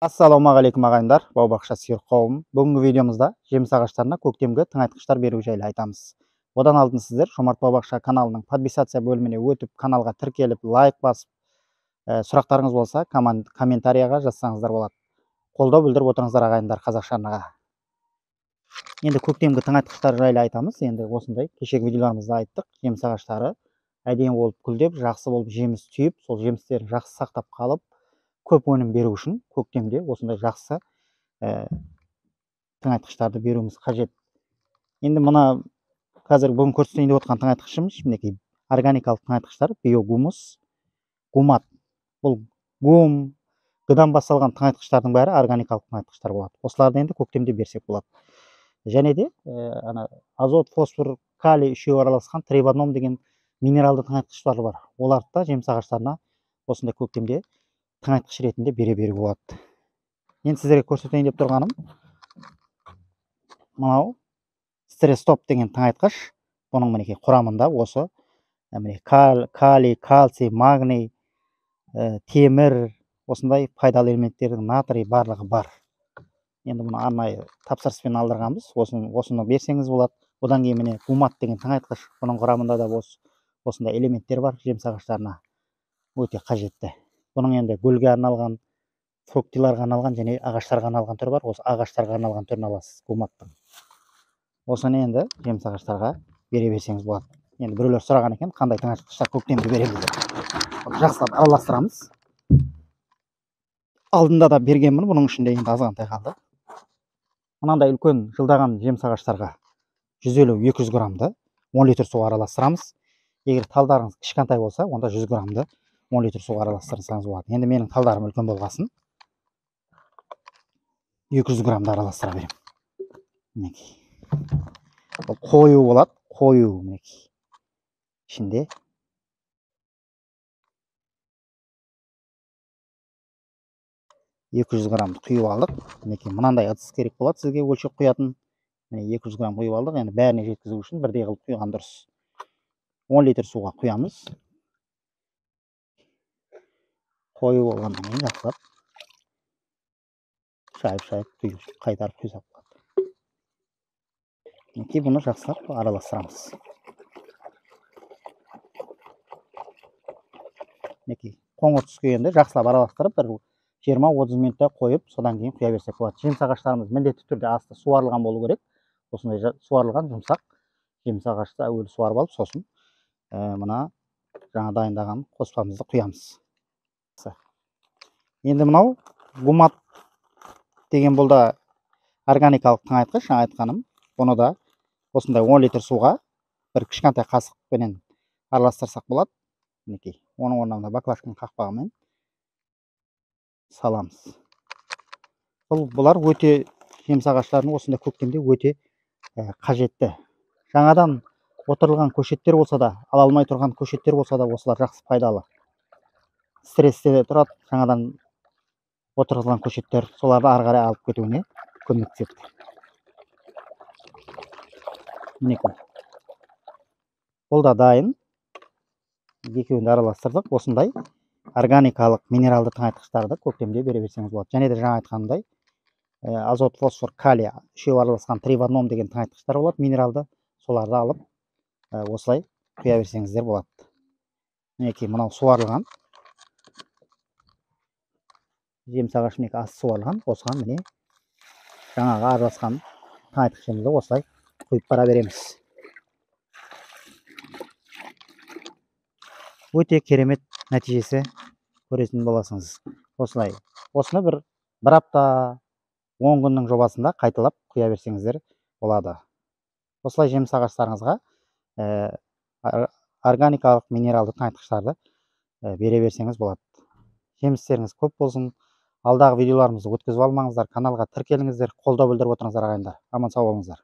Ассалаумағалейкум ағайындар, бау-бақша сүйер қауым. Бүгінгі видеомызда жеміс ағаштарына көктемгі тыңайтқыштар беру жайлы айтамыз. Одан алдын сіздер Жомарт бау-бақша каналының подписация бөліміне өтіп, каналға тіркеліп, лайк басып, сұрақтарыңыз болса, комментарияға жазсаңыздар болады. Қолдау білдіріп отырыңыздар ағайындар қазақша арнаға. Енді көктемгі тыңайтқыштар жайлы айтамыз. Енді осындай кешегі видеоларымызда айттық. Жеміс ағаштары әдемі болып гүлдеп, жақсы болып жеміс түйіп, сол жемістерін жақсы сақтап қалып, көп өнім беру үшін көктемде осындай жақсы тыңайтқыштарды беруіміз қажет. Енді мына қазір бүгін көрсетейін деп отқан тыңайтқышымыз мінекей органикалық тыңайтқыштар, биогумус, гумат. Бұл гум, гыдан басталған тыңайтқыштардың бәрі органикалық тыңайтқыштар болады. Осыларды енді көктемде берсек болады. Және де ана азот, фосфор, калий үшеуі араласқан три в одном деген минералды тыңайтқыштар бар. Оларды да жеміс ағаштарына осындай көктемде тыңайтқыш ретінде бере беруге болады. Енді сіздерге көрсетейін деп тұрғаным мынау стресс-стоп деген тыңайтқыш. Бұның мінекей құрамында осы міне калий, кальций, магний, темір, осындай пайдалы элементтердің натрий барлығы бар. Енді бұны арнайы тапсырыспен алдырғанбыз. Осыны берсеңіз болады. Одан кейін міне гумат деген тыңайтқыш. Бұның құрамында да осындай элементтер бар, жеміс ағаштарына өте қажетті. Бұның енді гүлге арналған, фруктиларға арналған және ағаштарға арналған түрі бар. Осы ағаштарға арналған түрін аласыз гуматтың. Осыны енді жеміс ағаштарға бере берсеңіз болады. Енді біреулер сұраған екен, қандай тыңайтқыштар көктемде береміз деп. Жақсылап араластырамыз. Алдында да бергенмін, бұның ішінде енді азғантай қалды. Мынандай үлкен жылдаған жеміс ағаштарға 150-200 граммды 10 литр суға араластырамыз. Егер талдарыңыз кішкентай болса, онда 100 граммды 10 литр суға араластырсаңыз болады. Енді менің талдарым үлкен болғасын 200 граммды араластыра беремін. Мінекей. Бұл қою болады, қою мінекей. Ішінде 200 граммды құйып алдық. Мінекей мынандай ыдыс керек болады сізге өлшеп құятын. Міне 200 грамм құйып алдық. Енді бәріне жеткізу үшін бірдей қылып құйған дұрыс. 10 литр суға құямыз. Қою болғаннан кейін жақсылап шайып-шайып құйып, қайтарып құйсақ болады. Мінекей бұны жақсылап араластырамыз. Мінекей қоңыр түске енді жақсылап араластырып бір 20-30 минутта қойып, содан кейін құя берсек болады. Жеміс ағаштарымыз міндетті түрде асты суарылған болу керек. Осындай суарылған жұмсақ жеміс ағашты әуелі суарып алып, сосын мына жаңа дайындаған қоспамызды құямыз. Енді мынау гумат деген бұл да органикалық тыңайтқыш, жаңа айтқаным. Бұны да осындай 10 литр суға бір кішкентай қасықпенен араластырсақ болады. Мінекей, оның орнына мына баклажканың қақпағымен саламыз. Бұлар өте жеміс ағаштарының осындай көктемде өте қажетті. Жаңадан отырылған көшеттер болса да, ала алмай тұрған көшеттер болса да, осылар жақсы пайдалы. Стрессте де тұрады, жаңадан отырғызылған көшеттер, соларды ары қарай алып кетуіне көмектеседі. Мінекей. Бұл да дайын. Екеуін де араластырдық. Осындай органикалық минералды тыңайтқыштарды көктемде бере берсеңіз болады. Және де жаңа айтқанымдай, азот, фосфор, калий үшеуі араласқан три в одном деген тыңайтқыштар болады, минералды. Соларды алып, осылай құя берсеңіздер болады. Мінекей мынау суарылған. Жеміс ағашы мінекей асты суарылған. Осыған міне жаңағы араласқан тыңайтқышымызды осылай құйып бара береміз. Өте керемет нәтижесі көретін боласыңыз. Осылай. Осыны бір апта 10 күннің жобасында қайталап құя берсеңіздер болады. Осылай жеміс ағаштарыңызға органикалық минералды тыңайтқыштарды бере берсеңіз болады. Жемістеріңіз көп болсын. Алдағы видеоларымызды өткізіп алмаңыздар, каналға тіркеліңіздер, қолдау білдіріп отырыңыздар ағайындар. Аман сау болыңыздар.